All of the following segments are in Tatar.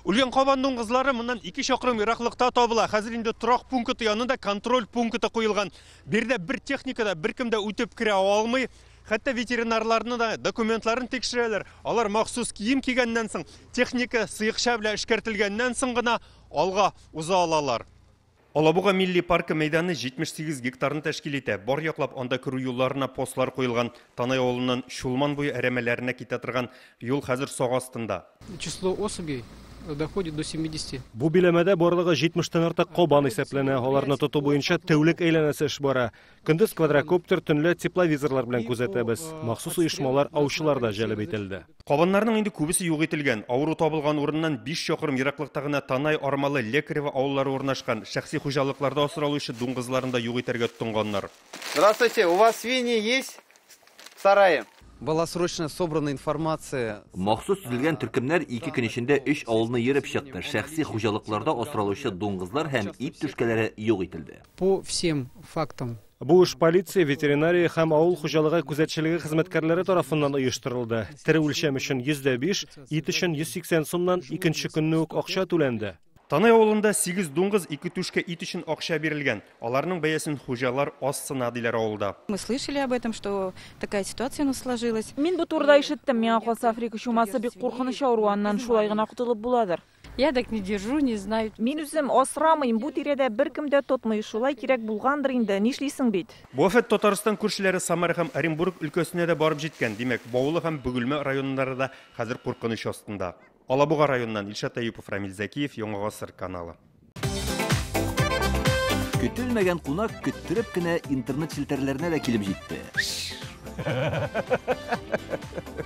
Үлгән кабан дуңгызлары моннан 2 чакрым ераклыкта табыла. Хәзер инде торак пункты янында контроль пункты куелган. Биредә бер техника да, беркем дә үтеп керә алмый. Хәтта ветеринарларны да документларын тикшерәләр. Алар махсус кием кигәннән соң, техника сыекча белән эшкәртелгәннән соң гына алга уза алалар. Алабуга милли паркы мәйданы 78 гектарны тәшкил итә. Бар яклап анда керү юлларына постлар куелган. Танай авылыннан Чулман буе әрәмәләренә китә торган юл хәзер сак астында. Число особей доходит до 70. Бу биләмәдә барлыгы 70тән артык кабан исәпләнә. Аларны тоту буенча тәүлек әйләнәсе эш бара. Көндез квадрокоптер, төнлә тепловизорлар белән күзәтәбез. Махсус оешмалар, аучылар да җәлеп ителде. Кабаннарның инде күбесе юк ителгән. Авыру табылган урыннан 5 чакрым ераклыкта гына Танай, Армалы, Лекарево авыллары урнашкан. Шәхси хуҗалыкларда асралучы дуңгызларын да юк итәргә тотынганнар. Здравствуйте, у вас свиньи есть в сарае? Была срочно собрана информация. Махсус төзелгән төркемнәр 2 көн эчендә 3 авылны йөреп чыкты. Шәхси хуҗалыкларда асралучы дуңгызлар һәм ит түшкәләре юк ителде. По всем фактам. Бу эш полиция, ветеринария һәм авыл хуҗалыгы күзәтчелеге хезмәткәрләре тарафыннан оештырылды. Тере үлчәм өчен 105, ит өчен 180 сумнан икенче көнне үк акча түләнде. Танай авылында 8 дуңгыз, 2 түшкә ит өчен акча бирелгән. Аларның бәясен хуҗалар аз сына диләр авылда. Мы слышали об этом, что такая ситуация у нас сложилась. Мин бу турыда ишеттем. Миңа калса, Африка чумасы бик куркыныч авыру, аннан шулай гына котылып буладыр. Я так не держу, не знаю. Мин үзем асрамыйм, бу тирәдә беркем дә тотмый. Шулай кирәк булгандыр инде, нишлисең бит? Бу афәт Татарстан күршеләре Самара һәм Оренбург өлкәсенә дә барып җиткән. Димәк, Баулы һәм Бөгелмә районнары да хәзер куркыныч астында. Алабуга районыннан Илшат Әюпов, Рамил Зәкиев, Яңа Гасыр каналы. Көтелмәгән кунак көттереп кенә интернет челтәрләренә дә килеп җитте.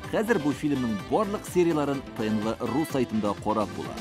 Хәзер бу фильмның барлык серияларын ТНВ ру сайтында карап була.